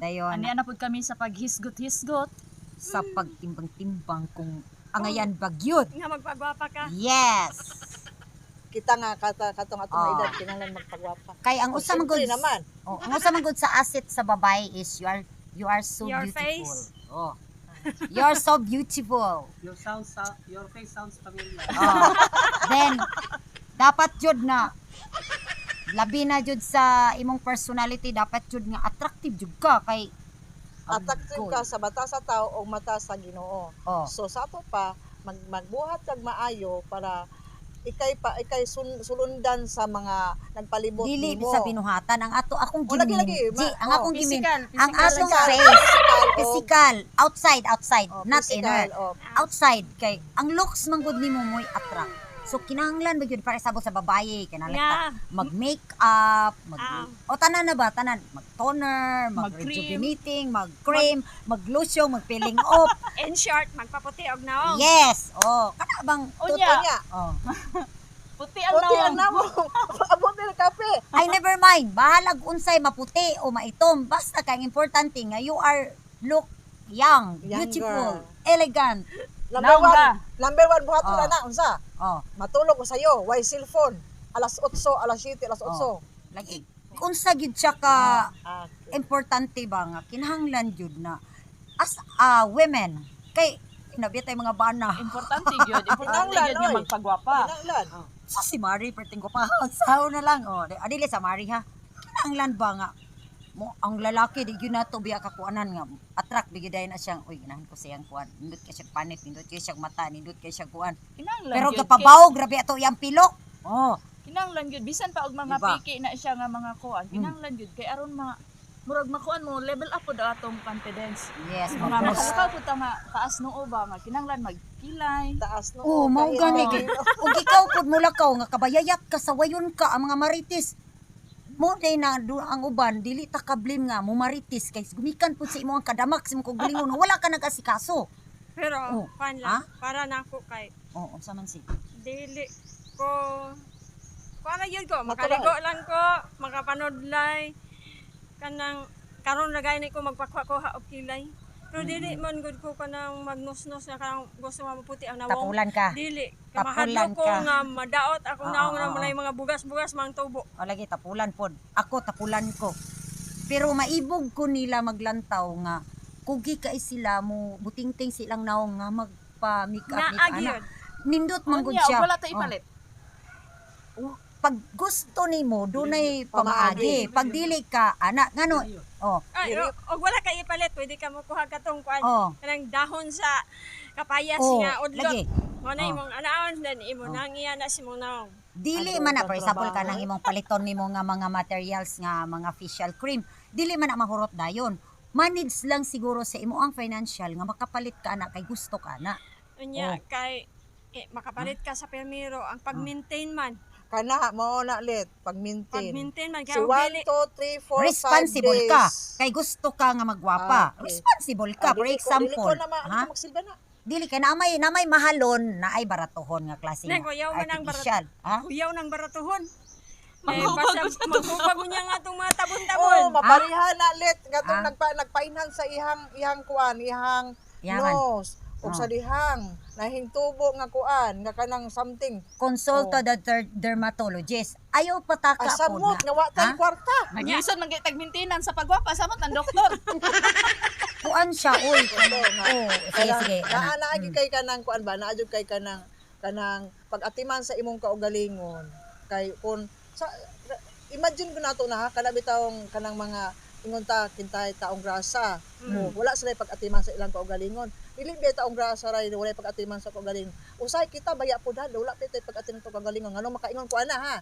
Dayon Ani na pud kami sa paghisgot-hisgot. Sa pagtimbang-timbang kung angayan bagyod. Nga magpagwapa ka. Yes. Kita nga kata katong atong edad, kinahanglan magpagwapa. Kay ang Oh, usa man gud siyempre naman. Oh, ang usa man gud sa asset sa babae is you are so Your beautiful. face. Oh. You're so beautiful. Your face sounds familiar. Oh. Then dapat jud na labi na jud sa imong personality, dapat jud nga attractive jud ka kay Attractive ka sa mata sa tao o mata sa Ginoo. So sa ato pa magbuhat kag maayo para ikay pa ikay sulundan sa mga nagpalibot Dili nimo. sa binuhatan ang ato akong Oh, lagi, gimin. lagi. Ji, ang oh. akong gimin. Physical, Ang physical. atong Physical, face, physical, physical, outside, outside, oh, not physical, inner. Oh. Outside kay ang looks man gud nimo mo'y attract. So kinahanglan ba gyud para sa sa babae, kinahanglan ta mag-makeup, mag o tanan na ba tanan, mag-toner, Mag-cream. mag-rejuvenating, mag-cream, mag-lotion, mag-peeling off. In short, magpaputi og naong. Yes. Oh, kana bang Unya, Unya, oh. Puti ang puti ang nawong. namong. Abot ng kape. Ay, never mind. Bahalag unsay maputi o maitom. Basta kay ang importante nga you are look young, Younger. beautiful, elegant. Number Naong one, ba? Number one buhaton na na unsa? Oh, Matulog ko sayo, way cellphone. Alas 8, alas 7, alas 8. Lagi. Unsa gyud siya ka Ah, importante ba nga kinahanglan gyud na as a women kay inabi tay mga bana. Importante gyud, importante Kinahanglan, gyud nga oy. magpagwapa. Kinahanglan. Sa si Mari perting ko pa sao na lang, oh, adili sa Mari ha, kinahanglan ba nga mo ang lalaki di gyud nato biya kakuanan nga attract bigid na siyang, "Uy, ganahan ko siyang kuan, nindot kay siyang panit, nindot kay siyang mata, nindot kay siyang kuan," Kinahanglan pero gyud. kapabaw grabe ato iyang pilok, oh. Kinahanglan gyud bisan pa og mga Diba? piki na siya nga mga kuan. Kinahanglan gyud kay aron ma murag makuan mo level up pud ang atong confidence. Yes. Mga Mabos. makalakaw pud ta nga taas noo ba nga kinahanglan magkilay. Taas no. Oh, mao kahit gani kay ug ikaw pud mulakaw nga kabayayat ka, sawayon ka ang mga marites mo day na do ang uban dili ta ka-blame nga mo marites kay gumikan pud sa imong kadamak sa imong kaugalingon nga wala ka nag-asikaso. Pero Oh. kuan lang, para nako kay Oh, unsa man si dili ko kuan lang yun ko, makaligo lang ko, makapanudlay kanang karon ra gani ko magpakuha-kuha og kilay. Pero dili man gud ko kanang magnusnos na kanang gusto nga maputi ang nawong. Tapulan ka. Dili, Tapulan kamahadlok ko ka. nga madaot akong nawong na oo, manay mga bugas-bugas mang tubo. O lagi tapulan pod. Ako tapulan ko. Pero maibog ko nila maglantaw nga kugi kay sila mo butingting silang naong nga magpa make up Naa make gyud. ana. Nindot man gud Unya, siya. og wala ta Oh. ipalit. Pag gusto nimo dunay pamaagi. Pag dili ka ana ngano, oh. Ay, og wala kay ipalit, pwede ka mokuha katong kuan. Kanang dahon sa kapayas nga udlot. Lagi. Mo na imong anaon then imo nang iya na si mong naong. Dili Ano man na, ang for example, trabaho, kanang eh? imong paliton nimo nga mga materials nga mga facial cream, dili man na mahurot dayon. Manage lang siguro sa imo ang financial nga makapalit ka ana kay gusto ka na. Unya kay makapalit ka sa permiro ang pag-maintain man. Kana mao na lit pag-maintain. Pag-maintain man kay Si og 1 dili 2 3 4 5 Responsible days. ka kay gusto ka nga magwapa. Ah, okay. Responsible ka, Ah, for dili example. Ko, dili ko na ma, Ha? dili ko magsilba na. Dili kay namay mahalon na ay baratohon nga klase Nay, nga kuyaw man ang barat- artificial. Ha? Huyaw ng baratuhon. Eh, Manghubag basta ko sa manghubag niya nga itong mga tabon-tabon. Oh, maparihan na lit ngatong nagpainhan sa ihang ihang kuan, ihang Iyangan. nose ug sa dihang nahingtubo nga kuan nga kanang something. Consult to the dermatologist. Ayaw pataka po Asamot na. nga wa tay Ha? kwarta. Naglisod man kay tag maintenance sa pagwapa samot ang doktor. Kuan siya, uy. Ito, nga. Oh, sige, sige. Naa Ana. naa gyud kay kanang kuan ba, naa gyud kay kanang kanang pag-atiman sa imong kaugalingon. Kay kun sa imagine ko nato na ha, kana bitawng kanang mga ingon ta kintay taong grasa. Oh, wala sila pag-atiman sa ilang kaugalingon. Dili biya taong grasa ray wala pag-atiman sa kaugalingon. Usay kita baya pud ha, wala pa tay pag-atiman sa kaugalingon. Ngano makaingon ko ana ha?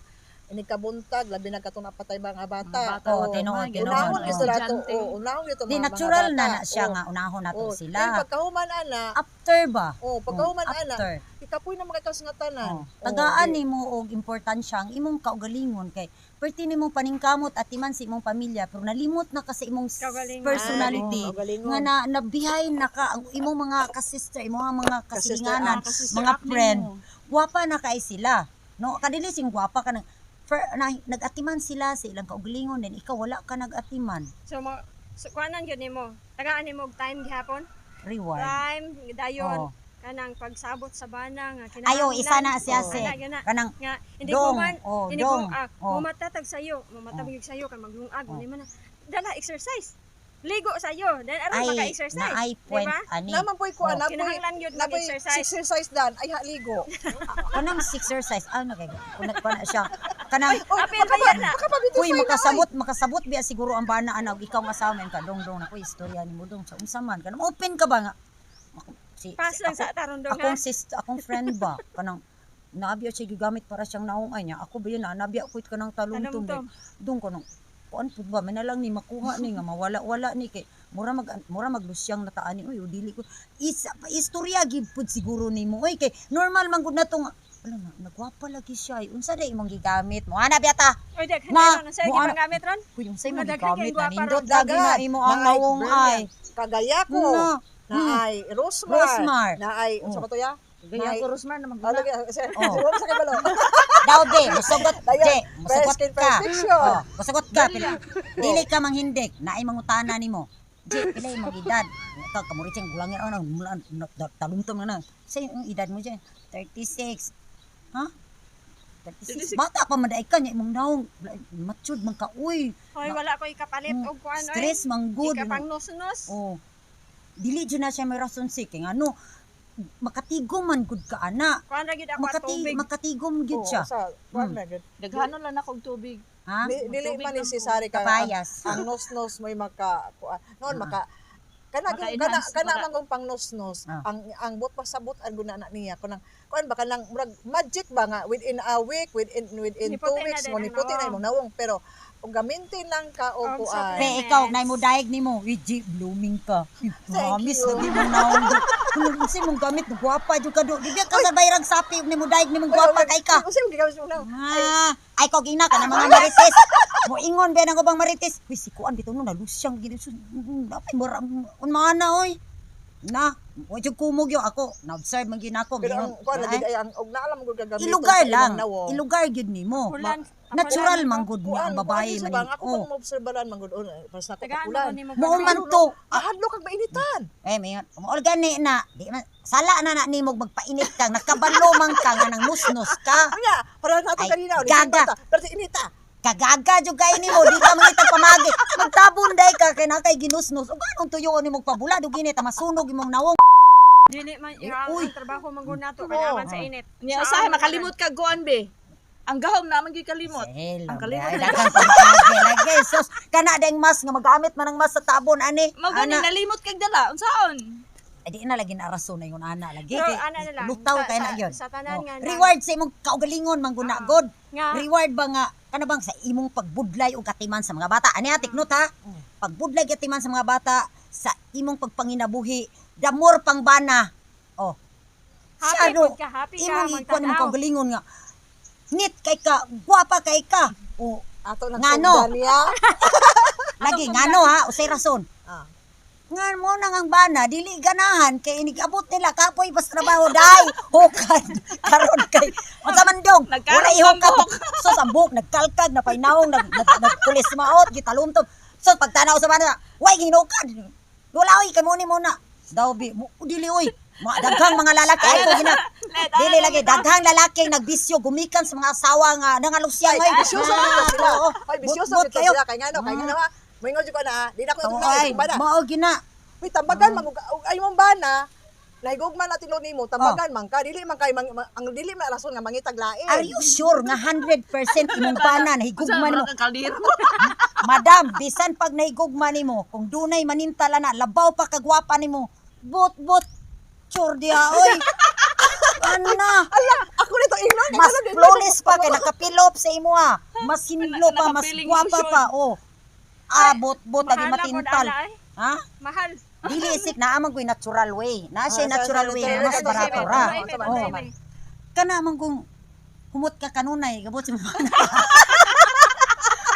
Ini kabuntag labi na katong napatay ba nga bata. Mga bata. Oo, Oh, tinuod, tinuod. Unahon Oo. gyud sila to. Estudyante. Oh, unahon gyud to Di mga natural mga na bata. na siya Oh, nga unahon nato oh. sila. Then pagkahuman ana, After ba? oh, pagkahuman ana, After. ikapoy na mga nga tanan. Oh. Tagaan nimo og importansya ang imong kaugalingon kay perti nimo paningkamot at iman sa imong pamilya pero nalimot na ka sa imong Kaugalingon. personality Ah, kaugalingon. nga na nabihay na ka ang imong mga kasister, imong mga kasilinganan, Ah, kasister mga up friend, nimo. gwapa na kay sila. No, kadili sing gwapa ka nang for, na, nag-atiman sila sa ilang kaugalingon then ikaw wala ka nag-atiman. So, So, kuanan gyud nimo. Tagaan nimo og time gihapon. Reward. Time dayon Oo. kanang pagsabot sa bana nga kinahanglan. Ayo, isa na siya Oh. si. Ana, gana. Kanang Nga hindi Dong. ko man Oh, hindi dong. ko Oh. mumatatag sayo, mumatag gyud sayo kan maglungag Oh. oh. man na. Dala exercise. Ligo sayo, then aron ay maka-exercise. na ay point Diba? ani. Naman po'y kuan, Oh. na po'y Kinahanglan gyud na po'y mag-exercise. exercise dan ay haligo. Kanang exercise ano kay kunat pa na siya. Kanang Oy, Apil ba yan na? makapabiti Uy, makasabot, makasabot biya siguro ang bana ana ug ikaw nga asawa man ka dong dong na ko istorya nimo dong sa unsa man kanang open ka ba nga si, Pass lang sa taron dong ha. akong sister, akong friend ba kanang naabya siya gigamit para siyang naong ay niya. Ako ba yun na nabya ko kanang talungtong Talungtong. dong kanang kuan pud ba may na lang ni makuha ni nga mawala-wala ni kay mura maglusyang na taani uy dili ko isa istorya gid pud siguro nimo oy kay normal man gud na to nga wala na nagwapa lagi siya ay unsa day imong gigamit mo ana biyata Oy, daghan Na, na, ron. Sa'yo mo ana- gipangamit ron? Uy, unsay imong Mga daghan gigamit kay gwapa nanindot ron. lagi na imo ang Naay nawong ay brilliant. Kagaya ko. Na. Naay Rosmar. Rosmar. Naay Oh. unsa ba to ya? Gaya ko Rosmar na Oh, maguna. lagi sir. Oh. Siguro sa kabalo. Daw de, musugot Dayon, de, musugot skin ka. perfection. Oh, musugot ka. Pila, dili ka manghindik, naay mangutana nimo. Di, pila imong edad. Ikaw kamuri siyang gulangin ano, talungtong na na. Sa imong edad mo dyan, 36. Ha? 36. Bata pa man daay ka niya imong naong matured man ka uy. Hoy, wala ko ikapalit og kuan oy. Stress man gud. Ikapang nos-nos. Oh. Dili jud na siya may rason si kay ngano makatigom man gud ka ana. Kuan ra gyud ako at tubig. Makatigom gyud Oo, siya. Sa kuan na gud. Daghanon lang ako og tubig. Ha? Dili Tubig man lang ni si Sari ka Kapayas. ang nos-nos may maka kuan. Noon maka kana Maka-enhance, kana kana maka- man kung pang nos-nos Ah. ang but pasabot ang guna na niya kunang kuan ba kanang murag magic ba nga within a week within 2 Niputi na weeks din mo ang niputi na nawong. imong nawong pero kung gamitin lang ka og Og kuan Pe, ikaw, nay mo daig nimo. Uy, G, blooming ka. Uy, Thank promise, you. lagi mo naong. Kung unsa mong gamit, gwapa jud ka do. Di ba ka sa bayrang sapi ug nimo daig nimo gwapa kay ka. Unsa imong gigamit imong nawong? Ah, ay ko gina ka ng mga marites. Moingon ba nang ubang marites? Uy, si kuan bitaw no nalusyang gid. Dapat mura unmana oy. Na, wa jud kumog yo ako. Na-observe man gyud nako. Pero ang Mingon, kuan ay, lagi ay ang og naalam ko gagamiton Ilugar sa imong lang. nawong. Ilugar gyud nimo. Ulan. Natural man gud niya ang Kuan, babae kuan, man. man. Ako Oh. bang maobserbaran man gud para sa ako Tagaan kapulan. mo nimo. Mao man to. Ah, hadlok kag mainitan. Eh, may maol gani na. Di man sala na na nimo magpainit ka, nakabalo man ka nga nang nusnos ka. Anya, para nato Ay, kanina, oh, gaga. ta, pero si inita. Kagaga jud kay nimo, di ka mangitag pamagi. Magtabon day ka kay na kay ginusnos. Ug anong tuyoon nimo pabula dug init masunog imong nawong. Dili man Uy. ang trabaho man gud nato kaya man sa init. Niya Sa usahay amon makalimot ka goan be. Ang gahom naman gyud kalimot. Hello, Ang kalimot. ay, daghang pamagi lagi. Sus, kana deng mas nga magamit man ang mas sa tabon ani. Mao gani Ana, nalimot kag dala. Unsaon? eh, di na lagi na rason na yung ana lagi. Pero Kay, ana na lang, Lutaw kay na gyud. sa tanan Oh, nga na- Reward sa imong kaugalingon man gud na god. Nga. Reward ba nga kana bang sa imong pagbudlay og katiman sa mga bata? Ani ha, take note ha. Pagbudlay katiman sa mga bata sa imong pagpanginabuhi, the more pang bana. Oh. Happy Siya, no, pud ka, happy ka, imong ikuan imong magtan-aw. kaugalingon nga. Nit kay ka, gwapa kay ka. O Ato nang Ngano? sugdan niya. lagi ngano ha, usay rason. Ah. Nga mo nang ang bana, dili ganahan kay inigabot nila kapoy pas trabaho dai. Hukad karon kay unsa man dong. Nagkaroon Wala ihukad. ang buhok. So sa buhok nagkalkag napaynawong nagkulis maot gitalumtom. So pagtanaw sa bana, way ginukad. Wala oy kay muni muna. Daw bi mo, dili oy. Mga daghang mga lalaki ay ko gina. Dili lagi daghang lalaki nagbisyo gumikan sa mga asawa nga nangalusyang Ay, oy. bisyoso man to sila. Oo. Ay, bisyoso But-but man to kayo. sila. Kay ngano ha. Moingon jud ko na, ah, di na ko Oo, itong ay, bana. mao gina. Uy, tambagan man ay mong bana. Nahigugma na tinuod nimo, tambagan man ka, dili man kay ang dili man rason nga mangitag lain. Are you sure nga 100% imong bana nahigugma nimo? Unsa ang kaldero? Madam, bisan pag nahigugma nimo, kung dunay manintala na, labaw pa kagwapa nimo. But but sure diha oy. Ana, Ala, ako nito ingnon. mas flawless pa kay nakapilop sa imo ha. Mas hinlo pa, mas Nakapiling gwapa lotion. pa. Oh. Ah, bot bot lagi Mahal na pod, matintal. ana, ay. Ha? Mahal. Dili isik naa man ko'y natural way. Na siya Ah, natural way, mas barato ra. Oh. Kana man kung humot ka kanunay, gabot si mama.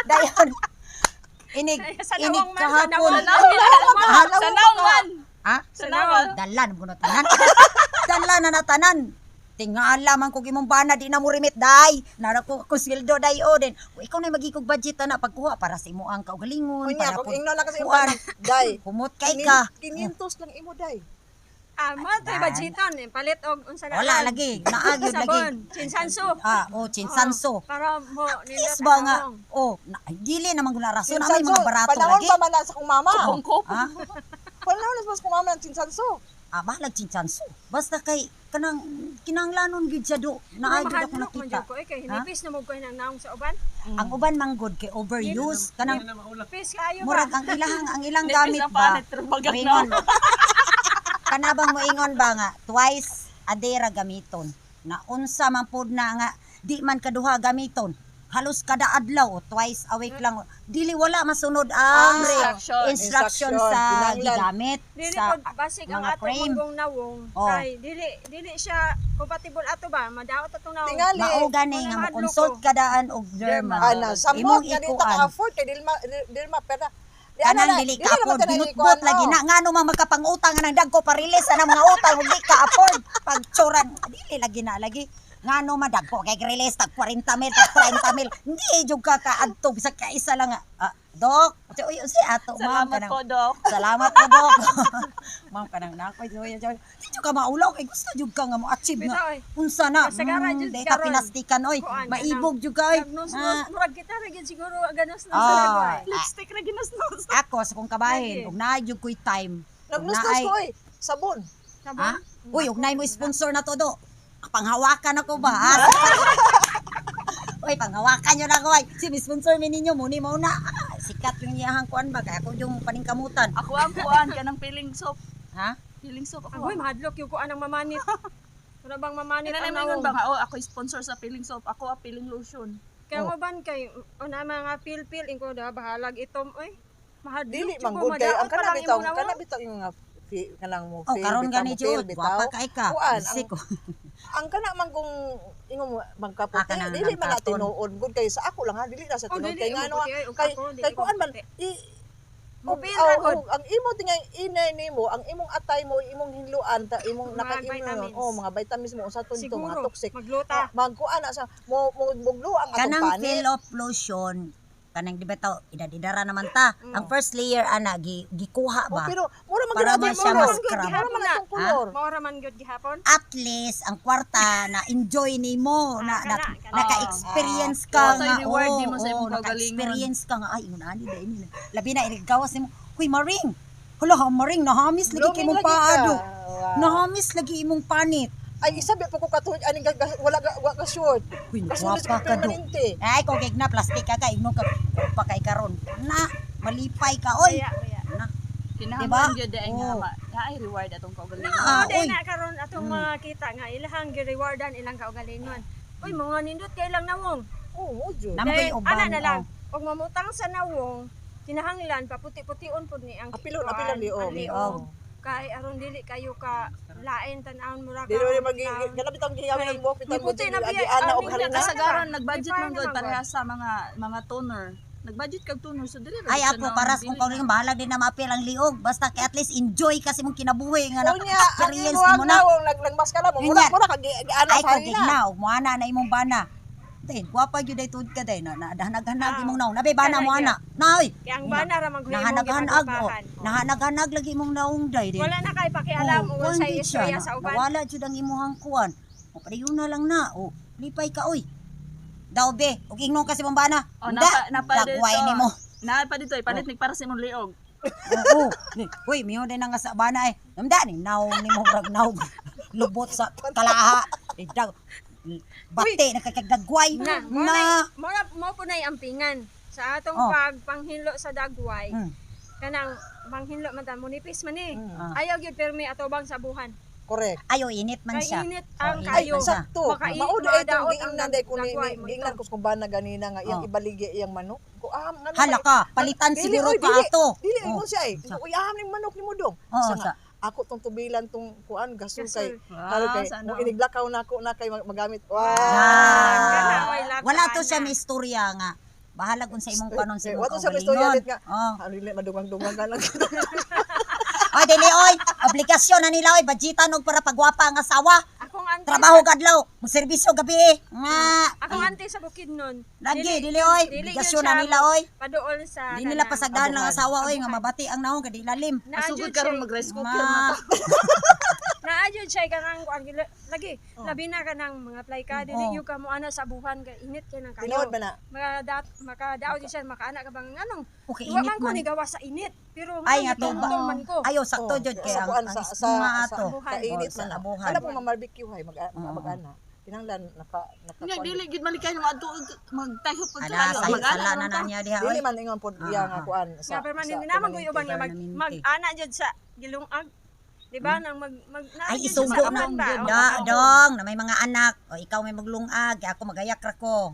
Dayon. Inig, Sa inig nawong man, sa kahapon. nawong. Ah, Sa nawan. Ha? Sa nawan. Dalan mo na tanan. Dalan na natanan. Tingala man kog imong bana di na mo remit day. Nara ko ko sweldo day o din. O, ikaw na magigog budget na pagkuha para sa imo ang kaugalingon Unya, para kung pud ingnon na kasi imong kuan. bana, day. Humot kay ka. 500 lang imo day. Ah, mo to'y budgeton eh. Palit og unsa na Wala lang. lagi, naa gyud lagi. Sabon, chinsanso. Ah, oh, chinsanso. Para mo Yes ba nga? Oh, na, dili naman gula rason na may Chinsanso, mga barato panahon lagi. pa man na sa kong mama. Kung Ha? Panahon na sa kong mama ng chinsanso. Ah, bahalag chinsanso. Basta kay kanang kinanglanon gyud siya do. Naa gyud ako nakita. Ko, eh, kay hinipis na mo ko nang naong sa uban. Ang uban manggod kay overuse kanang Hindi na maulak. Pis kayo ba? murag ang ilang Nipis gamit ang ba. panit, pero bagat na. Moingon. Kanabang moingon ba nga twice a day ra gamiton. Na unsa man pud na nga di man kaduha gamiton. Halos kada adlaw o twice a week lang. Dili wala masunod ang Instruction. instruction Instruction. sa Kinahanglan. gigamit Dili sa pod basig ang mga ato frame. manggong nawong Oh. kay dili dili siya compatible ato ba madaot atong nawong. Tingali. Mao gani Wala nga mahadlok mo-consult ko. kadaan og derma. Ana, samot Imong nga di ta ikuan. ka-afford kay dili ma dili ma pera. Di ana Kanang na, dili dili ka naman afford tanan binutbot ikuan, lagi oh. na ngano man makapangutang nga nang dagko pa-release ana mga utang ug di ka afford pagtsuran dili lagi na lagi ngano man dagko kay release tag 40 mil tag 30 mil hindi jud ka kaadto bisag kaisa lang nga ah, dok uy si ato ma'am Salamat kanang po, Dok. Salamat po, Dok. Ma'am, kanang nakoy, joy, joy. Di jud ka maulaw kay gusto jud ka nga mo-achieve nga. Bitaw, eh. Unsa na? Kasagaran jud Di ka karon. pinastikan oy. Kuan, Maibog jud ka oy. Nagnos Ah, murag kita ra gyud siguro ganos na Ah. sa lagway. Lipstick na ginasnos. Ako sa kong kabahin, Lagi. ug naa jud ko'y time. Ug Nagnusnos naay- ko oy, sabon. Sabon. Ha? Uy, ug naay mo sponsor na to do. Panghawakan ako ba? Ha? Uy, panghawakan nyo na ako ay. Si sponsor mi ninyo, muni mo na. Ah, sikat yung iyahang kuan ba? Kaya ako yung paningkamutan. Ako ang kuan kanang peeling soap. Ha? Peeling soap ako. Agoy mahadlok yung kuan ang mamanit. Mura bang mamanit Kinala ang mo ingon nawong. ba nga oh ako sponsor sa peeling soap, ako ang peeling lotion. Kaya Oh. mo ban kay una mga pil-pil ingko da bahalag itom oy. Mahadlok Dili jud man ko, good kay ang madaot pa kana lang bitaw, imong nawong. kana bitaw yung nga kanang mo Oh, fail, karon bitaw gani mo fail, jud. bitaw. Gwapa kay ka. Kuan, Bisik ko. Ang kana man kung ingon mo Ah, magkaputi, kanang dili man na ang katon. tinuod gud kay sa ako lang ha, dili na sa Oh, tinuod dili kay mo ngano puti, oy, ug kay ako, dili kay ko kuan man puti. i Mo fail oh, ra gud. oh, ang imo tingay inay nimo, ang imong atay mo, imong hinluan, ta imong Mga nakaimnon, vitamins. oh, mga vitamins mo unsa to nito, mga Siguro toxic. magluta. Ah, magkuan na sa mo mo muglo ang atong Kanang panit. fill of lotion, kanang di ba tao, idadidara naman ta. Ang first layer ana gi, gikuha Oh, ba? pero mura man Para gyud man atong siya kolor. mas-scrub. Mura man atong kolor. Maura man gyud gihapon. At least ang kwarta na enjoy nimo na, Ah, na kana, kana. naka-experience ka Ah. nga Ito'y reward oh, nimo sa imong oh, kaugalingon. naka-experience ka nga ay ingon ani dai ni labi na inigawas nimo huy maring hala ha maring nahamis lagi kay Blooming imong lagi ka. paado Wow. nahamis lagi imong panit. Ay isa ba po ko katuod ani wala ka wa ka short. Uy, Kasunod gwapa sa ka do. permanente. Ay, kung kay na plastic ka ka igno ka pa kay karon. Na, malipay ka oy. Kaya, kaya. Na. Kinahanglan Diba? gyud ay nga Oh. ma naay reward atong kaugalingon. Ah, Oh, oy. na karon atong mga kita nga ilahang girewardan ilang kaugalingon. Uy, mga nindot kay ilang nawong. Oo, mo jud. Naman Dahil, ko'y uban, ana na lang. oh. Og mamutang sa nawong, kinahanglan paputi-pution pud ni ang Apilon, kuan, apilon liog. ang liog. Kay aron dili kayo ka lain tan-awon mura ka. Dili rin magi kana bitang gigamit ang buhok bitang mo Miputi na biya, ana og ang harina. Kasagaran nag-budget Di pa man gud naman, pareha sa mga toner. Nag-budget kag toner so dili ra Ay siya ako na- para sa dili kung na. kaugalingon bahala din na maapil ang liog basta kay at least enjoy kasi mong kinabuhi nga Unya, ang naka-experience imong nimo na. nawong nagmaskara mo Yun mura yan. mura ka giana Ay sa kung harina. gigna og moana na imong bana. Day, gwapa gyud ay tuod ka day na nahanag-hanag Ah. imong naong. Nabe bana Kana mo ana. Na oy. Kay ang bana ra maghuhimong Nahanag-hanag oh. gipagpapahan. Nahanag-hanag lagi imong naong day din. Wala na kay pakialam Oh, og kuwan unsay gyud siya, istorya sa uban. Nawala jud ang imuhang kuwan. O padayon na lang na. O lipay ka oy. Daw be, og ingnon ka si mong bana. Oh, Da, napa napa dagway dito. nimo. Naa pa dito, ipalit mig para sa imong liog. Oo. Ni, Uy, miho din ang nga sa bana eh. Namda ni naong nimo rag naong lubot sa kalaha. Eh, dag bate nakakagdagway. Na, mo Na. na mo na mo po nay ampingan sa atong Oh. pagpanghinlo sa dagway. Kanang panghinlo man ta munipis man ni. Ah. Ayaw gyud pirmi atobang sa buhan. Correct. Ayo init man Kay siya. init ang Oh, init kayo. man siya. Sakto. Makainit, Mao na itong madaot ang giingnan day kun dagway mo giingnan ito. ko sa kung bana ganina nga iyang Oh. ibaligya iyang manok. Ko ah ngano Hala may- ka, palitan Dili, siguro oy, ka dili. ato. Dili Oh. ingon siya eh. Sa- Uy, aham ning manok nimo dong. Oo, Sa nga, sa- ako tong tubilan tong kuan gasol kay Gasol. karon kay sa ano. mo iniglakaw nako na kay magamit. Wow. Kana, way lata, Wala to siya ana. may istorya nga. Bahala kung sa imong kanon sa Eh, imong wato siya may istorya kaugalingon. dit nga. Oh. Ano dili madungang-dungang ka lang. Oy, dili oy, obligasyon na nila oy, budgetan og para pagwapa ang asawa. Akong auntie Trabaho kadlaw, serbisyo gabi eh. Nga. Akong auntie sa Bukidnon. Lagi, dili oy. Dili Obligasyon gyud na siya nila oy. Paduol sa Di nila kanang- pasagdan ng abuhan. asawa oy nga mabati ang naong kadi lalim. Naa Asugod jud karon siya- mag rice cooker na Ma, to. Naa jud siya kanang kuan lagi labi na kanang mga apply ka dili Oh. yung ka mo ana sa buhan kay init kay nang kayo. Tinuod ba na? Makadat makadaot jud siya makaana ka bang anong okay Wa init man ko man. ni gawa sa init pero Ay nga to to ba. man ko. Ayo sakto Oh, jud kay sa ang kuan, ang sa espuma ato. kainit Oh, sa man na. abuhan. Alam mo mabarbecue hay mag mag-ana. Kinahanglan naka naka Nga dili gid malikay mo adto magtayhop pag Ala, kayo. sa sala na na niya diha Dili oy. man ingon pod iya nga kuan sa Nga pero man sa hindi naman ko uban nga mag permanente. mag ana jud sa gilungag. Di ba nang mag mag naa Ay jud siya isugo sa na. abuhan ba? Oo, Da, oo. dong, na may mga anak. O ikaw may maglungag, kay ako magayak ra ko.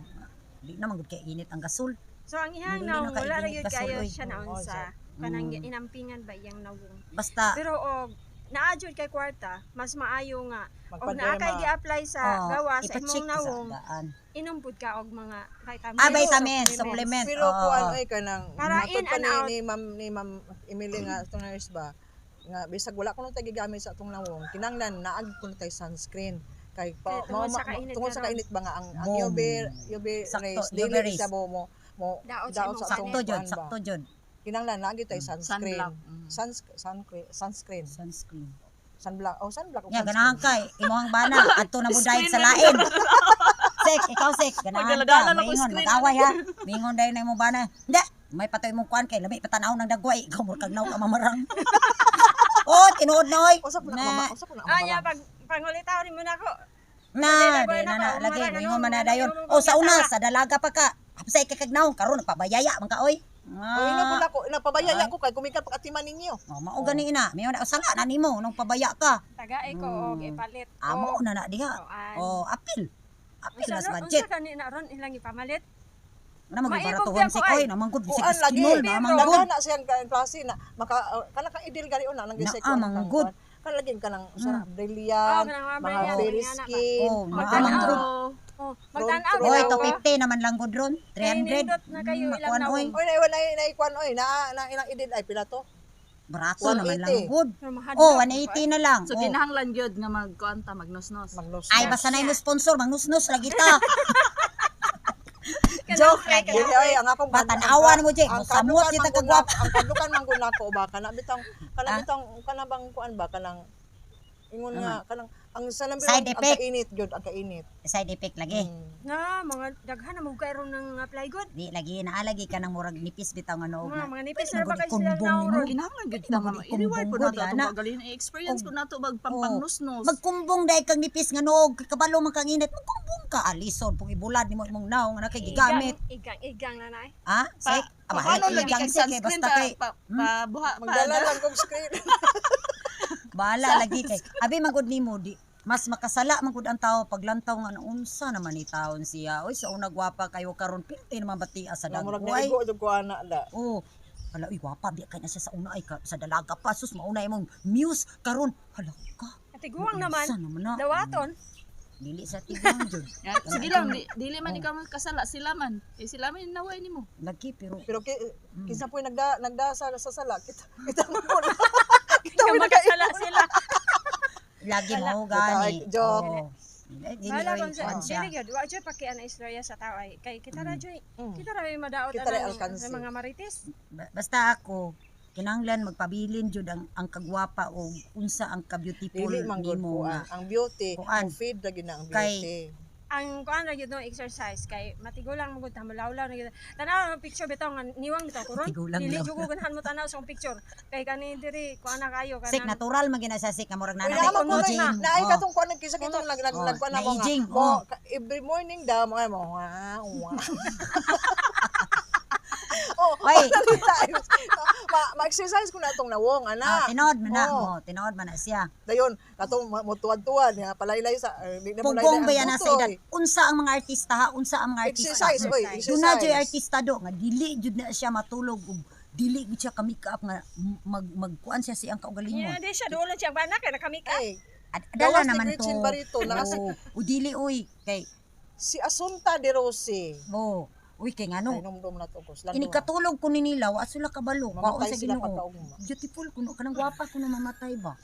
Di na man gud kay init ang gasol. So ang iyang Hindi na naong wala ra kainit gyud gasol, kayo oy. siya naon Oo, sa kanang inampingan ba iyang nawong. Basta Pero og naa jud kay kwarta, mas maayo nga og Magpa-derma. naa kay gi-apply sa oh, gawa sa ipa-check imong ka sa nawong, daan. inom pud ka og mga vitamins. Ah, vitamins, supplement. Pero Oo, kuan oo. oy kanang Para matod in pa and ni, out. ni Ma'am Emily nga atong nurse ba nga bisag wala kuno tay gigamit sa atong nawong kinahanglan naag kuno tay sunscreen kay pa, Kay tungod sa kainit tungod sa karon. kainit ba nga ang Boom. UV Sakto, rays UV dili rays. siya mo mo mo Daot sa daot imong sa atong Sakto jud, kuan ba. sakto jud. Kinahanglan naag gyud tay sunscreen. Sunblock. Mm. Sunscreen sunscreen Sunscreen. sunblock, oh, sunblock o Nya sunscreen. ganahan kay imong bana adto na mo dahil sa lain. Sek, ikaw sek, ganahan ka. Magdala-dala na ko Maingon, screen. mag-away ha. Mingon dayon na imong bana. Hindi, may patoy imong kuan kay lami patanaw ng dagway. Ikaw murag kag naw ka mamarang. Oh, tinuod na oy. Usa po na Na, mama, usa po na Ah, nya mama. pag pangulitaw ni mo nako. na, di na na, lagi mingon man na dayon. Oh, sa una sa dalaga pa ka. Hapsay kay kag naong karon nagpabayaya man ka oy. O ino po Ah. na ko, napabayaya ko kay kumikan pag atiman ninyo. Oh, mao gani ina. Mayon na sala na nimo nung pabaya ka. Tagay ko og ipalit. Amo og na na diha. kuan. Oh, apil. Apil Unsa na sa no- budget. Unsa kani na ron ilang ipamalit? Na magbaratuhon Maibog si biya ko, Koy, ay. namanggod si Kuan lagi. Skinol, Pero- namanggod. Daghan na siyang klase na maka kana ka ideal gani una nang gisay Naa, manggod. Kana lagi kanang sa Oh, brilliant, kanang mga mga brilliant, fairy mga ana ba? skin. Oh, Magtanaw. namanggod. Oh, magtan-aw Oy, gid ako. 250 naman lang gud ron. 300. Nindot na kayo ilang makuan, oy. nawong. Oy, na na na kuan oy, na na ilang ideal ay pila to? Barato naman lang 180. gud. Pero mahadlok Oh, ako, 180 na lang. So Oh. kinahanglan gyud nga magkuan ta magnosnos. Magnos. Ay, basta na mo sponsor, mangnusnos lagi ta. Joke lagi. Dili oy, ang akong Batanawa na mo, Jay. Ang Musamot kadlukan kita man gud kagwapa. ang kadlukan man gud nako ba kana bitang kana Ah? bitang kana bang kuan ba kanang ingon nga kanang ang sa Side ang effect. kainit gyud, ang kainit. Side effect lagi. Na mga daghan na mo karon ng apply good. Di lagi naalagi ka ng murag nipis bitaw nga noog Mga na. mga nipis Pwede na ba man kayo gud sila ikumbong naong nimo. ron? Kinahanglan gyud Pwede ta man mama. gud I-reward po ikumbong nato gud, atong ana. kaugalingon. I-experience Oh. po nato magpampangnosnos. Magkumbong dahil kang nipis nga noog, kay kabalo man kang init, magkumbong ka alison pung ibulad nimo imong naong nga kay gigamit. Igang igang na na. Ha? Sek, Pa, aba, paano lagi igang kag sek kay sunscreen basta pa, kay pa, pa, buha, pa, Magdala lang kog screen. bahala lagi kay. Abi man gud nimo di mas makasala man gud ang tao paglantaw nga unsa naman ni taon siya. Oy, sa una gwapa kayo karon pilti naman batia sa Nga murag dagway. naigo jud ko ana la. Oh, hala uy gwapa biya kay na siya sa una ay ka, sa dalaga pa sus mauna imong muse karon. Hala ka. Atiguang naman. Unsa naman na? Dawaton. Dili sa tiguang jud. Ya, sige lang, dili man ikaw magkasala, sila man. Eh, sila man yung naway nimo. Lagi pero Pero kinsa po nagda nagda sa sala kita kita man po. Kita Nga mo makasala sila. lagi mo Bitaw, gani. ay, joke. Oo. Dili dili Bahala oy kung sa kuan siya. dili gyud wa jud paki ana istorya sa tao ay kay kita ra jud kita ra may madaot Kita ra anang alkansi. sa mga marites. Basta ako kinahanglan magpabilin jud ang kagwapa o unsa ang ka-beautiful Dili man gud nimo kuan. nga. Ang beauty, Kuan. ang feed lagi na ang Kay- beauty. Ang kuan ra gyud no exercise kay matigulang mo gud ta mulawlaw na gyud. Tanaw ang picture bitaw nga niwang bitaw ko ron. Tigulang Dili daw. jud ko ganahan mo tanaw sa akong picture. Kay kani diri kuan na kayo Sik kanang natural man gina sa sik nga murag Uy, nanay naman ko aging. na naay Oh. katong kuan nagkisa kitong nag nag Oh, nagkuan ako nga. na-aging, Mo oh. every morning daw mo mo wa wa. Oh, Oy. times. Ma-exercise ko na itong nawong, Ah, anak. tinuod man na Oh. mo, tinuod man na siya. Dayon, katong motuwad-tuwad, nga palaylay sa eh, di na Pugong molaylay ba ang yan na sa butoy. edad? Unsa ang mga artista ha? Unsa ang mga artista? Exercise, oy, Exercise. Doon na exercise. artista do nga dili jud na siya matulog ug dili gud siya ka-make up nga mag magkuan siya siyang kaugalingon. Yeah, di siya duolon siya bana kay nakamika. Ay, Dala Gawas ni naman to. Gretchen Barreto, Oo. O dili oy kay si Asunta de Rossi. oh, uy kay Ay, ngano numdum na to ko. Sila Ini duha. katulog ko ni nila, wa sila kabalo. Kwaon Mamatay sa sila Ginoo. pagkaugma. Beautiful kuno kanang gwapa kuno mamatay ba.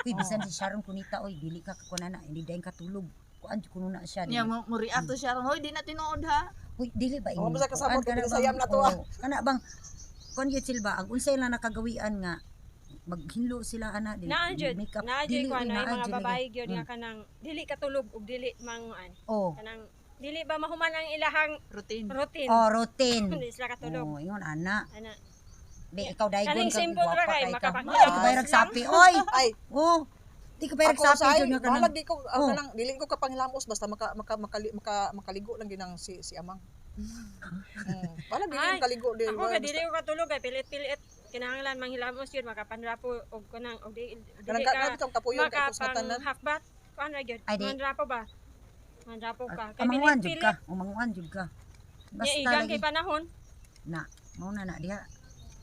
Uy, bisan si Sharon Cuneta oy, dili ka kakunana, hindi dayon katulog. Kuan jud kuno na siya. Nya Dili. mo react to siya ron. Hoy, di na tinuod ha. Uy, dili ba Oo, ingon? basta kasabot Kuan, ko, kana binisayam bang- na to, ah. oo, kana bang kuan gyud sila ba ang unsay lang nakagawian nga maghinlo sila ana dili Naa jud, makeup naa jud dili kuan uy, ay naa mga jud lagi. babae gyud nga kanang dili katulog ug dili manguan. Oh, Kanang dili ba mahuman ang ilahang Routine. routine. oh routine. Hindi sila katulog. Oh, ingon ana. Ana. Be ikaw daygon Kaning ka simple ra gwapa kay kay ka. makapag- Di ka bayrag sapi oy. Ay, Oh. Di ka bayrag ako sapi sa jud nga kanang. bahalag di ko Oh. kanang dili ko kapangilamos basta maka maka maka, maka makaligo lang ginang si si amang. Bahalag dili Ay, ko kaligo di. Ako ka dili ko katulog kay pilit-pilit kinahanglan manghilamos yun makapanrapo og kanang og di, dili Kanang ka ka bitong kapuyon kay kus makapang matanan. half bath kuan ra gyud. Ay, di. Mandrapo ba? Mandrapo ka. Kay Amanguan jud pilit-pilit. ka, umanguan jud ka. Nya Basta igang lagi kay panahon. na, mao na na diha.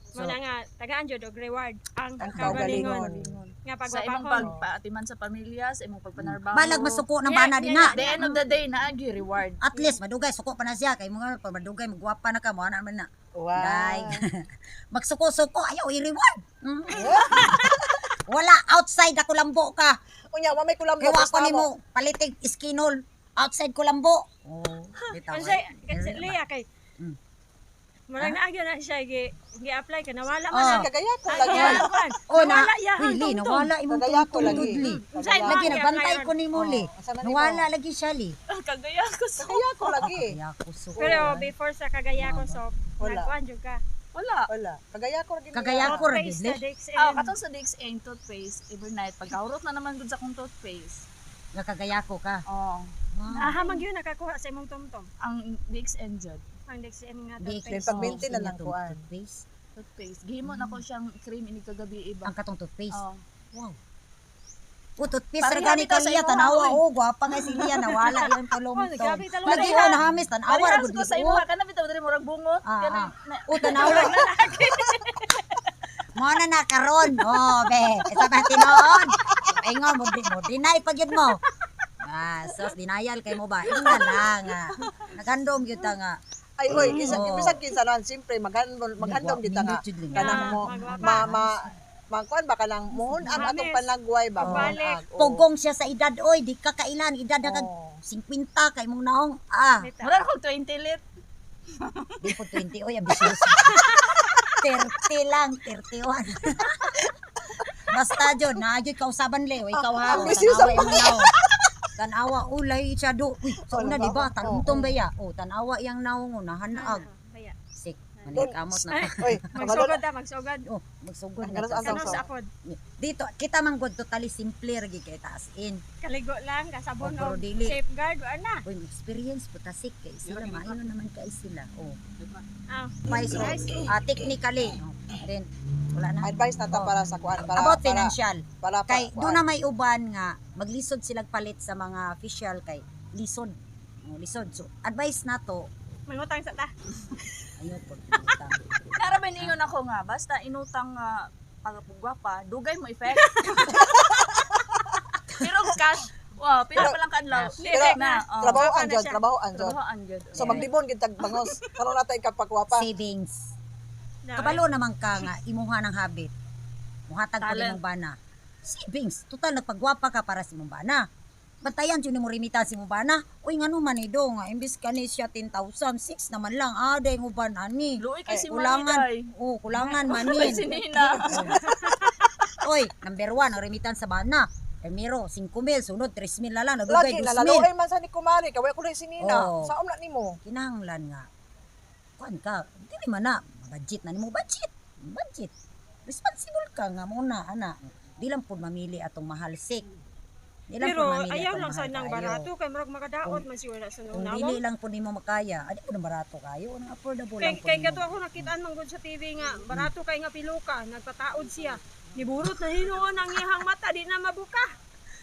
So, So, nga tagaan jud og reward ang Ang kaugalingon kaugalingon. nga Sa imong pagwapahon. pagpaatiman sa pamilya, sa imong pagpanarbaho. balag masuko ng Yeah, bana din yeah, na. At the end of the day, naagi reward. At least madugay suko pa na siya kay mga pag madugay magwapa na ka mo ana man na. Wow. Day. Magsuko-suko ayaw i-reward. Wala outside ako lambo ka. Unya wa may kulambo Kay wa basta ko nimo palitig iskinol outside ko lambo. Oh, bitaw. Unsay kasi Leah kay Murag naa gyud na siya gi gi-apply ka nawala man Oh. ang Kagaya ko ang lagi. iyang kuan. Oh na. Nawala iyang Uy, Li, tungtong. nawala imong Kagaya ko tungtong lagi. dudli. Unsay Lagi mga nagbantay gi-apply ko nimo li. Oh, asa man nimo? Nawala lagi siya li. Kagaya ko sa... Kagaya ko lagi. Kaya ko suko. Pero before sa Kagaya ko soap, Wala. nagkuan jud ka. Wala. Wala. Kagaya ko lagi. Kagaya ko ra Toothpaste gid li. na DXN. Ah, katong sa DXN toothpaste, every night pagkahurot na naman gud sa akong toothpaste. Nga kagaya ko ka. Oh, Aha man gyud nakakuha sa imong tomtom. ang DXN jud. Ang DXN nga Di toothpaste. Then pag-maintain na lang kuan. Toothpaste. Toothpaste. Gihimo na ko siyang cream ini kagabi iba. Ang katong toothpaste. Oh. Wow. O, toothpaste ra Pareha gani bitaw ka sa liya, imuha, tanawa, oy. oh, gwapa nga si Lia, nawala yung Oh, grabe talong. talong Lagi, tayo. oh, nahamis, tanawa ra Parehas gud ko sa oh. imuha kana bitaw diri murag bungot. Ah, Kana ah. O, tanawa. Mo na na karon. Oh, be. Isa ba tinuod? Ingon mo di mo deny pag yun mo. Ah, sos denial kay mo ba? Ingon lang ah. Nagandom gyud ta nga. Ay hoy, kinsa Oo. bisag kinsa lang siyempre maghandom maghandom kita nga. Nindot jud li nga. Kanang mo Magwapa. ma ma ma kuan ba kanang muhon ang atong Mamis. panagway ba Pagbalik. Oo. Pugong siya sa edad oy, di ka kailan edad na kag Oo. 50 kay mong naong. Ah, Bitaw. Murag kog 20 lit. di po 20 oy ambisyoso. 30 lang, 31. Basta jud, naa jud kausaban le, oy, ikaw ha. Ah, ambisyoso Tanawa imong naong. Tanawa ulay siya do. Uy, sa una di ba tanumtom ba ya? Oh, tanawa iyang naong oh, nahanag. Kaya. Sik, manikamot na ta. Oy, kabalo Magsugod ta, magsugod. Oh, magsugod na Ang ta. ganas- Kano sa akod? Dito kita man gud totally simple ra gyud kay taas in. Kaligo lang, kasabon Oh, pero og dili. safeguard wa na. Uy, experience po tasik kay sila maayo naman kay sila. Oh. Ah. Advice, oh. Ah, technically. Oh. Then wala na. Advice na ta para sa kuan para About para- financial. para, Kay kuan. doon na may uban nga maglisod silang palit sa mga official kay lisod. Oh, lisod. So advice na to Mangutang sa ta. ayo po. utang. Nara ba niingon ako nga basta inutang nga pagpugwapa, dugay mo effect. Pero og cash, wow, pila pa lang kaadlaw. Cash. Pero, na. Oh. Trabaho Gwapa ang na jud, siya. trabaho ang jud. Trabaho ang jud. So maglibon gid tag bangos. Karon natay kapagwapa. Savings. Na, Kabalo naman ka nga imuha ng habit. Muhatag ko Talent. nimong bana. Savings. Total nagpagwapa ka para sa imong bana. Bantayan jud nimo remittance imong bana. Uy ngano man ni do nga imbis kani siya 10,000, 6 naman lang. Ah, day uban ani. Luoy kay si Kulangan. Mariday. Oh, kulangan Kay manin. si Nina. Oy, number 1 ang remittance sa bana. Emiro, 5,000, sunod 3,000 na lang, nadugay Lagi 2,000. nalaluoy man sa ni Kumari kay wa ko si Nina. Oo. Saom na nimo. Kinahanglan nga. Kuan ka, dili man na budget na nimo budget. Budget. Responsible ka nga mo na ana. Di lang pud mamili atong mahal sik. Di lang Pero pud mamili ayaw atong lang mahal sa nang kaayo. barato kay murag makadaot man siya wala sa Kung nawong. dili lang pud nimo makaya, adi pud ang barato kayo, ang affordable Kay lang pud kay nimo. kato ako nakitaan man gud sa TV nga barato kay nga piluka, nagpataod siya. Niburot na hinuon ang iyang mata di na mabuka.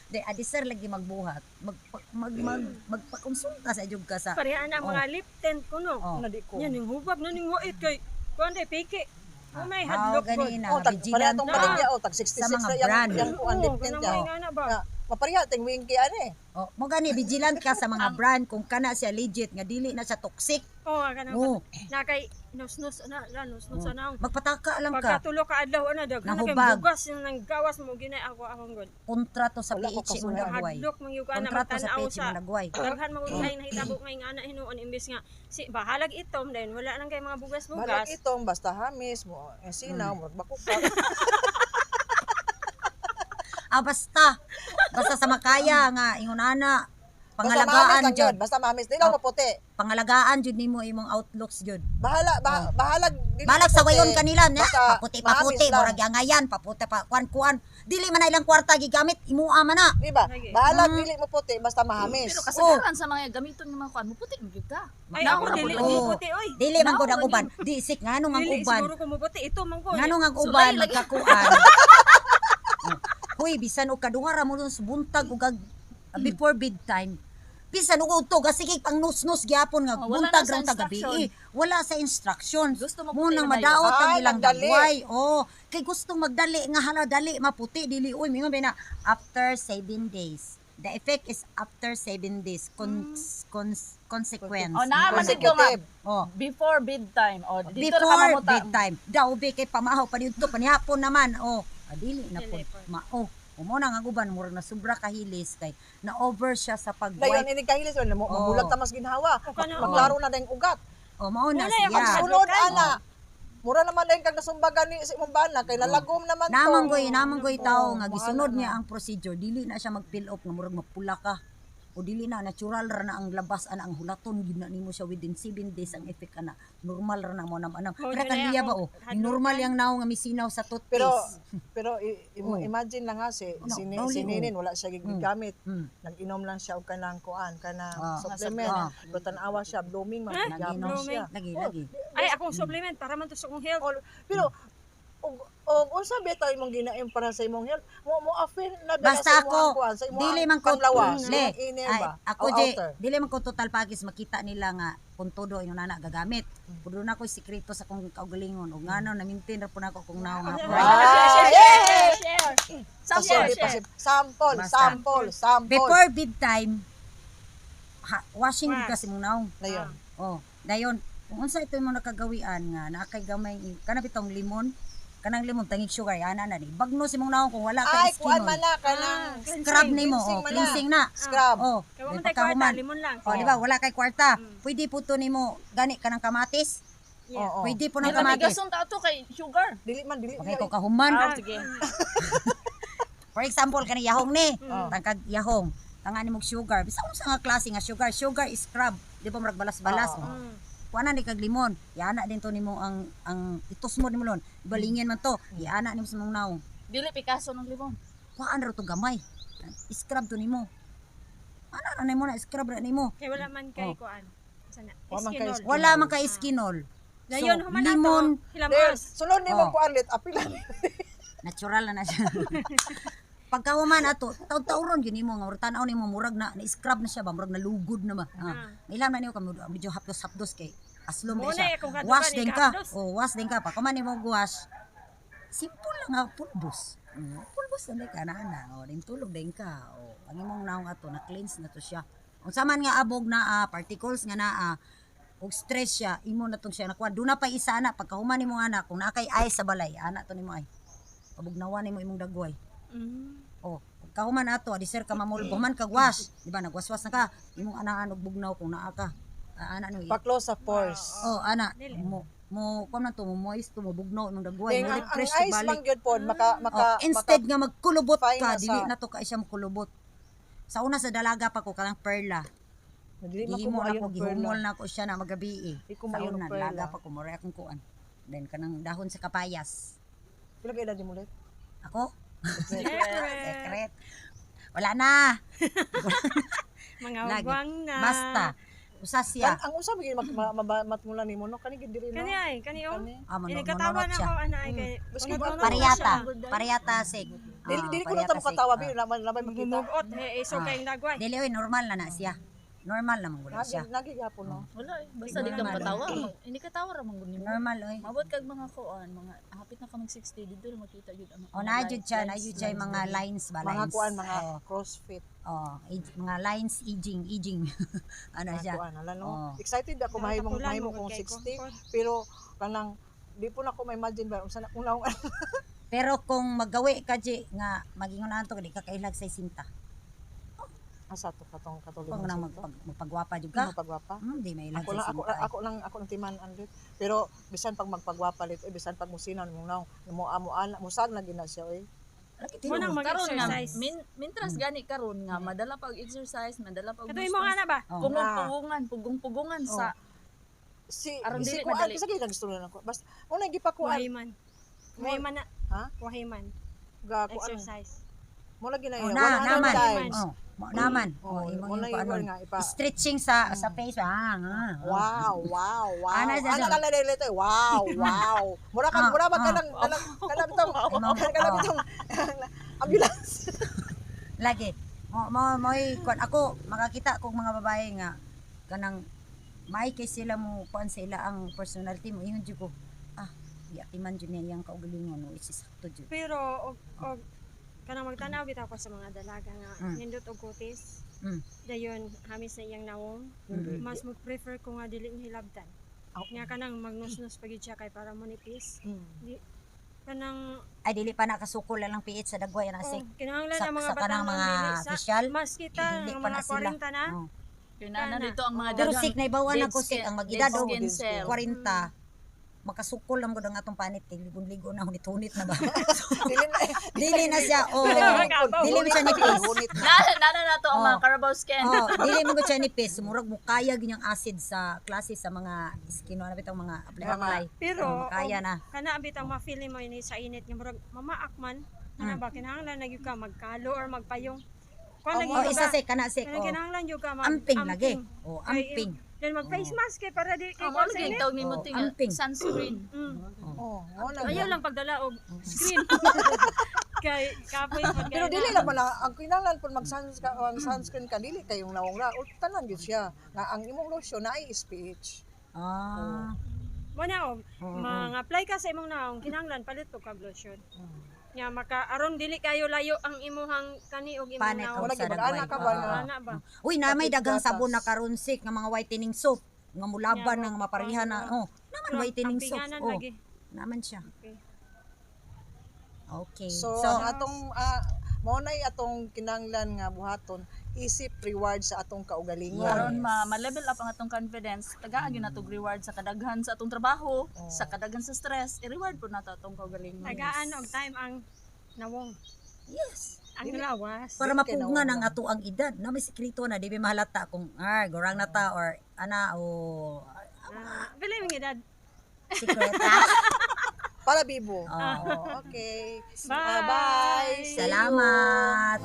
Di adi sir lagi magbuhat, mag mag, mag magpakonsulta sa jud ka sa Pareha na ang Oh. mga lip tint kuno. Oh. Na di ko. Yan ning hubag na ning wait kay kuan day piki. Oh, may Ah, hadlok gud. gani na, Oh, tag vigilant pareha tong na. baligya oh, tag Sa 66 mga na yang brand. yang kuan lip Oo, tint kanang ya. may nga na ba? Nga, mapareha ting winky ani. Oh, mo gani vigilant ka sa mga brand kung kana siya legit nga dili na siya toxic. Oo, kanang Oh. na kay Nus-nus na, la nus-nus na. Magpataka lang ka. Pagkatulo ka adlaw ana daghan na kay Nahubag. bugas nang gawas mo ginay ako akong god. Kontra to sa Wala ko PH mo kasunod. nagway. Hadlok man gyud ka na Kontra to sa magtan-aw PH sa mo nagway. daghan man gud kay nahitabo ngay nga ana hinuon imbes nga si bahalag itom dayon wala nang kay mga Balag bugas-bugas. itong basta hamis mo, eh, sinaw, mo bakukak. Ah, basta. Basta sa makaya nga ingon ana. Basta mahamis Pangalagaan lang jud. yun. Basta mahamis. Di lang maputi. Pangalagaan jud nimo imong outlooks jud. Bahala, bahalag. Dili Balag sa maputi. wayon kanila na Basta paputi mahamis paputi lang. murag yangayan paputi pa kuan kuan. Dili man na ilang kwarta gigamit imua man na. Di ba? Bahalag dili mo puti, basta mahamis. Pero kasagaran sa mga gamiton ng mga kuan, muputi man gyud ka. Ay ako Naura dili po Oo. mo puti oy. Dili man gud ang uban. Di sik nganong ang Dili uban. siguro ko mo puti ito man ko. Nganong ang Sulay uban lagi. magkakuan. Huy, bisan og kaduha ra mo dun sa buntag ug before bedtime. Bisan og udto sige pang nus-nus gyapon nga Oh, wala buntag na sa ra ta gabi. instruction. Eh, wala sa instructions. Gusto mo mo puti nang na dayon. madaot ang Ay, ilang nagdali. dagway. Oh, kay gustong magdali nga hala dali maputi dili uy mingon ba na after 7 days. The effect is after 7 days. Consequence. Oh, naa man dito nga. Consecutive. Oh. Before bedtime. Oh, dito na ka Before mamuta. bedtime. Daw be kay pamahaw pa dito panihapon naman. Oh, adili na po. Mao. Umo na nga uban murag na sobra kahilis kay na over siya sa Dayon pag-white. ini kahilis mo, Oo. mabulag ta mas ginhawa. O, kana- Maklaro na dayong ugat. Oh, mao na Wala siya. yung Pag sunod ana, mura naman dayong kag nasumbagan ni si imong bana kay lalagom naman to. Namang goy tao Oo, nga bahala gisunod na. niya ang procedure, dili na siya mag-peel off nga murag mapula ka. O dili na natural ra na ang labas ana ang hulaton gyud na nimo siya within 7 days ang effect ana. Normal ra na mo nam anam. Mao Pero jud na kaliya ba akong oh, normal yang naong nga misinaw sa toothpaste. Pero pero Oo. imagine lang ha si Ano, si, Rauli, si oh. Ninin wala siya gigamit. Nag-inom lang siya og kanang kuan kanang supplement. Pero tan-awa siya blooming man Lagi gyapon no. siya. Lagi lagi. Ay akong supplement para man to sa akong health. All, pero og og unsa bitaw imong ginaim para sa imong health mo mo affect na ba Basta sa imong ako, kuan sa imong dili man ko panglawas, le, imong inner ay, ba ako o di, outer? dili man ko total package makita nila nga kung todo ingon ana gagamit. Kudo na ko sikreto sa akong kaugalingon ug ngano na maintain ra po nako kung naong nga price. Ah, Share, share, share. Sample, Pasili, share. pasili. Sample, Basta. sample, sample. Before bedtime, ha, washing gud Wash. kasi mong naong. Dayon. Oh, dayon kung unsa ito imong nakagawian nga naa kay gamay kana bitong limon, kanang limon tangig sugar ana na ni. Bagnos imong naong kung wala Ay, kay kuan skin. man na kanang Scrub nimo, Cleansing oh, man na. cleansing na. Scrub. Oh, Kay wa then man tay kwarta, pagkahuman. limon lang. Oh, di ba? Wala kay kwarta. Pwede po to nimo gani kanang kamatis. Yeah. Oo. Pwede po ng Dili kamatis. gason ta ato kay sugar. Dili man dili. Okay ko kahuman. Ah, sige. For example, kani yahong ni. Oh. Tangkag yahong. Tanga ni mog sugar. Bisa unsa nga klase nga sugar? Sugar is scrub. Di ba murag balas-balas? Oo. Oh. Kuana ni kag limon. Iana din to nimo ang itos mo nimo lon. Balingin man to. Iana nimo sa mong naong. Dili Picasso ng limon. Kuan ra to gamay. Scrub to nimo. Ana ra nimo na scrub ra nimo. Kay wala man kay Oh. kuan. Sana. Wa man kay Eskinol. Wala man kay skinol. So, Dayon human ato, limon, Dayon, hilamos. sunod nimo Oh. kuan lit apila. Natural na na siya. Pagkahuman ato, taud-tauron gyud nimo nga murag tan-aw nimo murag na na-scrub na siya ba, murag nalugod na ba. Ah. Ilam na nimo ka medyo hapdos-hapdos kay aslom Muna ba siya. eh, kung kadukan, Wash din ka. ikahapdos. Oh, wash din ka pa. Kuman nimo wash. Simple lang nga pulbos. Pulbos na ka na ana. Oh, din tulog din ka. Oh, ang imong naong ato na cleanse na to siya. Unsa man nga abog na particles nga naa og stress siya, imo na tong siya nakuha. Doon na pa isa ana pagkahuman nimo ana kung naa kay ice sa balay, ana to nimo ay. Pabugnawan nimo imong dagway. Oh, pagkahuman ato, adi sir ka mamulbo, human kag wash, di ba nagwaswas na ka, imong anaan og bugnaw kung naa ka. Ah, ana no. Pa-close sa pores. Oh, ana mo mo kuan man to mo moist to mo bugnaw imong dagway, Ding, mo ang, ang refresh to ice man balik. gyud pod maka maka Oh, instead nga magkulubot fine ka, na dili sa- na to ka siya mokulubot. Sa una sa dalaga pa ko kanang perla. maka, dili man ko Gihimo na maayo ko, og gihumol perla. na ko siya na magabi eh. Di ko Sa maayo una, og perla. dalaga pa ko, mura akong kuan. Then kanang dahon sa kapayas. Pila ka edad nimo lit? Ako? Secret. Secret. Wala na. Mga Lagi. ugwang na. Basta. Usa siya. Kan ang usa gyud matmula nimo no kani gyud diri no. Kani ay, kani oh. Kani. Ah, Ini katawa manunot na siya. ko ana ay kay. Maski unod-unod na Pariyata. siya. Pariyata sik. Dili Ah, dili ko na pariyata ta makatawa sik. bi naman labay makita. Bumugot eh iso Ah. kayong dagway. Dili oy normal na na siya. Normal naman gud Nagi siya. nagi gihapon no. Wala eh. Basta di ka Normal. matawa. Hindi ka tawa ra man gud nimo. Normal oy. Mabot kag mga kuan, mga hapit na ka mag 60 dito na makita jud ang O na jud siya, na jud siya yung mga lines ba, Mga lines. kuan, mga Oh, CrossFit. oh, mga lines aging, aging. Ano Mga siya? kuan, ala no. Oh. Excited ako mahimong Nakapulan mahimo mo kong gud kay ko. 60 pero kanang di po na ako ma-imagine ba unsa na kung naong Pero kung magawi ka ji nga magingon to di ka kailag sa sinta. asa to katong katuloy Kung nang magpagwapa jud ka. Magpagwapa. Di may ilag Ako lang sa ako sinta. ako lang ako lang timan lit. Pero bisan pag magpagwapa lit, eh, bisan pag musinan mo naong mo amo ana musag na gina siya oy. Lagi Mo nang tinuod. Karon nga mag-exercise. mintras gani karon nga madala pag exercise, madala pag Kato imo nga na ba? Oh. Pugong-pugungan, pugong-pugungan sa Si Aron si dili kuan madali. kasi gid gusto na ako. Basta una gipakuan Wahiman. Wahiman na. Ha? Wahiman. ga kuan Exercise. mo lagi na Oh, iya. na, naman. Times. Oh, mo naman. Oh, Oh, imong mo na yung yung kuanon. nga ipa. Stretching sa face. Ah, ah. Wow. Ana siya Ana siya. ka lang ito. Wow. Mura ka, mura ba kanang kanang kanang bitong kanang bitong ambulance. Lagi. Mo mo mo'y kuan ako makakita kog mga babae nga kanang may kay sila mo kuan sa ila ang personality mo ingon jud ko. Ah, giatiman jud niya iyang kaugalingon no, is sakto jud. Pero og og kanang magtanaw bitaw ko sa mga dalaga nga nindot og kutis. Dayon hamis na iyang nawong. Mas mo prefer ko nga dili niya hilabtan. Nga kanang magnusnos pa gyud siya kay para monipis. Di kanang Ay dili pa nakasukol lang pH sa dagway na oh, sik. kinahanglan Sa, ang mga sa kanang batanon mga dili sa facial. mas kita Dili ang pa na mga sila. 40 na. Oh. Kinana Kana. dito ang mga Pero daghang sik naibawan dead ako sik skin- ang mag-edad dead og skin cell. 40 makasukol lang gud ang atong panit kay ligon-ligo na hunit-hunit na ba. Dili na Dili na siya oh. Dili mo siya nipis. Hunit na. Na na na to ang mga Oh. Carabao skin. Oh, dili mo gud siya nipis. Murag mo kaya gyud yung acid sa klase sa mga skin ano bitong mga apply apply. Pero Oh, makaya na. Kana bitaw ma-feel mo ini sa init nga murag mamaak man. Kana ba kinahanglan na gyud ka magkalo or magpayong. Kuan lagi Oh, ka isa ba? sik kana sik. Kanang Oh. kinahanglan gyud ka mag Amping lagi. Oh, amping. Then mag face mask kay para di kay Ang kuan mo sa lagi init. tawag nimo Oh, ting amping. sunscreen. Oh, mo na. Ayaw lang pagdala og screen. Kay kapoy pag Pero dili lang pala ang kinahanglan pud mag ang sunscreen ka dili kayong nawong ra. O, tanan gyud siya. Nga ang imong lotion na ay SPH. Ah. Mo na og mga-apply ka sa imong naong kinahanglan palit og kag lotion. Nya maka aron dili kayo layo ang imuhang kani og imong Panit naong. og Wala sa gyud dagway. ana ka ba Oo. nga? Ana ba? Uy, na may Kapit daghang gatas. sabon na karon sik nga mga whitening soap nga mulaban Yeah, nga mapareha na. Oh, naman whitening soap. Ampinganan Oh, lagi. naman siya. Okay. Okay. So, So, ang atong mao nay atong kinahanglan nga buhaton isip reward sa atong kaugalingon. Yes. Aron ma-level up ang atong confidence, tagaan gyud nato og reward sa kadaghan sa atong trabaho, sa kadaghan sa stress, i-reward po nato atong kaugalingon. Tagaan og time ang nawong. Yes. Ang lawas. Para Dili kay mapugngan ang nawong. ato ang edad. Na may sekreto na di ba mahalata kung ay gurang na ta or ana o Ah, pila yung edad? secret. Para bibo. Oh. Oh, okay. Bye. Bye. See you. Salamat.